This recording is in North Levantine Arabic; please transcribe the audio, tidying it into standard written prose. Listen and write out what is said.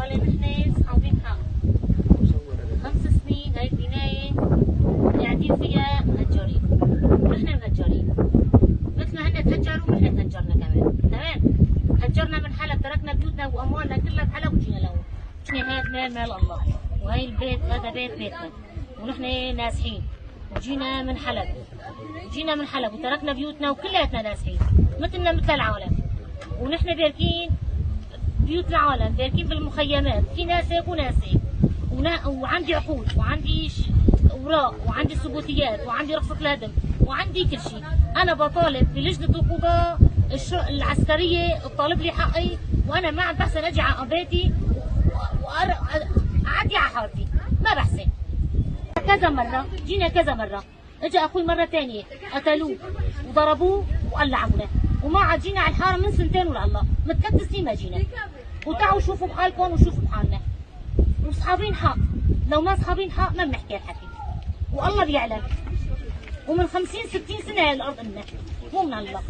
خالي، نحن صحابين حق 5 سنين. هاي البناية قاعدين فيها مهجرين، ونحن مهجرين مثل ما هن تهجروا، نحن تهجرنا كمان. تمام، تهجرنا من حلب، تركنا بيوتنا واموالنا كلها بحلب وجينا لهون. هذا مال مال الله، وهي البيت هذا بيت بيتنا، ونحن نازحين وجينا من حلب. جينا من حلب وتركنا بيوتنا وكلياتنا نازحين مثلنا مثل العالم، ونحن باركين بيوت العالم، باركين بالمخيمات، في ناس هيك وناس هيك. وعندي عقود وعندي اوراق وعندي ثبوتيات وعندي رخصة الهدم وعندي كل شيء. انا بطالب بلجنة القضاء العسكرية تطالب لي حقي، وانا ما عم بحسن اجي على بيتي واعدي على حارتي، ما بحسن. كذا مرة جينا، كذا مرة اجى اخوي مرة ثانية، قتلوه وضربوه وقلعونا، وما عاد جينا على الحارة من سنتين ولهلا، من 3 سنين ما جينا. وتعوا شوفوا بحالكم وشوفوا بحالنا. وصحابين حق، لو ما صحابين حق ما بنحكي الحكي، والله بيعلم. ومن 50 60 سنة هاي الارض لنا، مو من الله.